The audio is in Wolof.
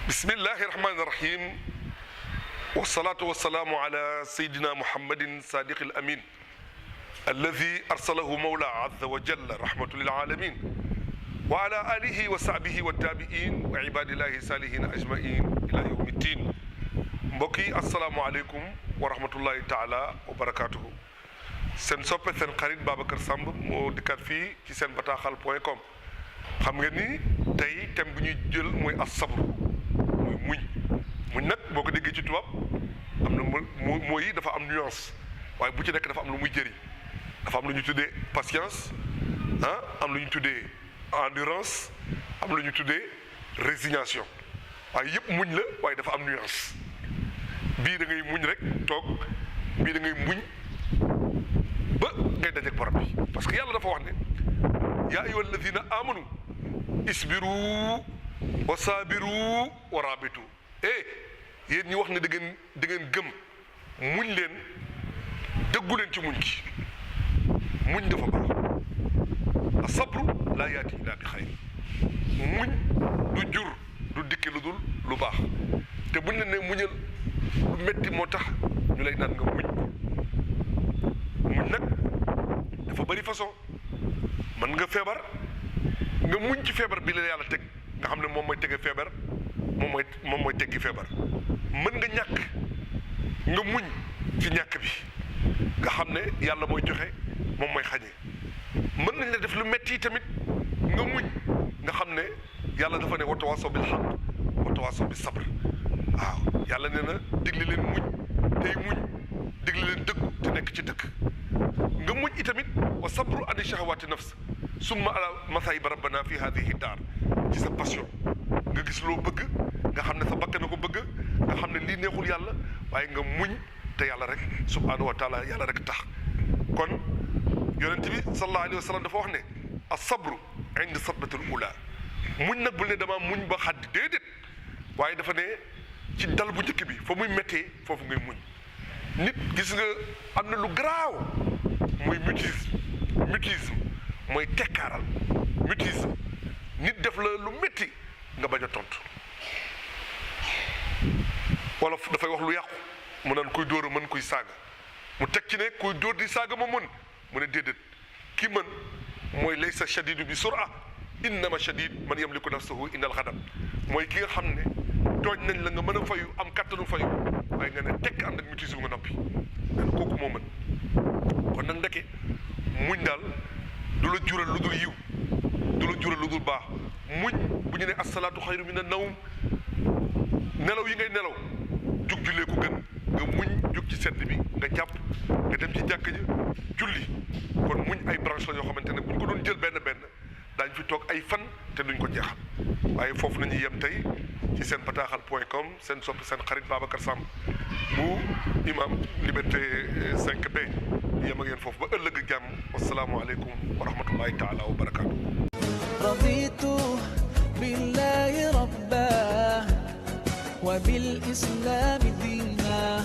بسم الله الرحمن الرحيم والصلاة والسلام على سيدنا محمد صادق الأمين الذي أرسله مولى عز وجل رحمة للعالمين وعلى آله وصحبه والتابعين وعباد الله الصالحين أجمعين إلى يوم الدين mbokki asalaamaaleykum wa rahmatullahi taala wa barakaatuhu seen soppe seen xarit Babacar Samb moo dikkaat fii ci seen bataaxal.com xam nga ni tey thème bu ñuy jël mooy as-sabr muy muñ nag boo ko déggee ci tubaab am na mooy yi dafa am nuance waaye bu ci nekk dafa am lu muy jëriñ dafa am lu ñu tuddee patience am lu ñu tuddee endurance am lu ñu tuddee résignation waaye yëpp muñ la waaye dafa am nuance bii da ngay muñ rek toog bii da ngay muñ ba ngay dajeek borom bi parce que yàlla dafa wax ne yaa ayyuha alladina amanu isbiru wa sabiru wa rabitu yéen ñi wax ne da ngeen gëm muñ leen dëggu leen ci muñ gi muñ dafa baax as-sabru laa yaati illa bi xayr muñ du jur du dikke lu dul lu baax te buñ leen ne muñal lu metti moo tax ñu lay naan nga muñ nag dafa bari façon mën nga feebar nga muñ ci feebar bi la yàlla teg nga xam ne moom mooy tege feebar moom mooy teggi feebar mën nga ñàkk nga muñ ci ñàkk bi nga xam ne yàlla mooy joxe moom mooy xañe mën nañ la def lu metti tamit nga muñ nga xam ne yàlla dafa ne wa tawaasaw bil haqq wa tawaasaw bis sabr waaw yàlla nee na digle leen muñ tey muñ digle leen dëggu te nekk ci dëkk nga muñ itamit wa sabru ani shahawaati nafs summa ala masaayiba rabbana fi hadihi daar ci sa passion nga gis loo bëgg nga xam ne sa bakkan na ko bëgg nga xam ne lii neexul yàlla waaye nga muñ te yàlla rek subhanahu wa taala yàlla rek tax kon yonent bi sallallahu alayhi wa sallam dafa wax ne as-sabru inda sadmatul ula muñ nag bul ne dama muñ ba xaddi déedéet waaye dafa ne ci dal bu njëkk bi fa muy méttee foofu ngay muñ nit gis nga am na lu garaaw mooy mutisme mooy tekkaaral mutisme nit def la lu métti nga bañ a tontu wolof dafay wax lu yàqu mu naan kuy dóor a mën kuy saaga mu teg ci ne kuy dóor di saaga ma mën mu ne déedéet ki mën mooy laysa shadidu bi sura innama shadid man yamliku nafsahu indal xadam mooy ki nga xam ne tooñ nañ la nga mën a fayu am kattanu fayu waaye nga ne tekk ànd ak mutisme nga noppi nga ne kooku moo mën kon nag ndeke muñ daal du la jural lu dul yiw du la jural lu dul baax muñ bu ñu ne asalaatu xayru mina nawm nelaw yi ngay nelaw jug jullee ko gën nga muñ jug ci sedd bi nga jàpp nga dem ci jàkk ja julli kon muñ ay branche la yoo xamante ne bu ñu ko doon jël benn daañ fi toog ay fan te duñ ko jeexal waaye foofu nañuy yem tey ci seen bataaxal.com seen soppi seen xarit Babacar Samb bu imam liberté 5B yem ak yéen foofu ba ëllëg ak jàmm wasalaamualeykum wa rahmatullahi taala wa barakaatu. raditu billahi rabba wa bil islami diina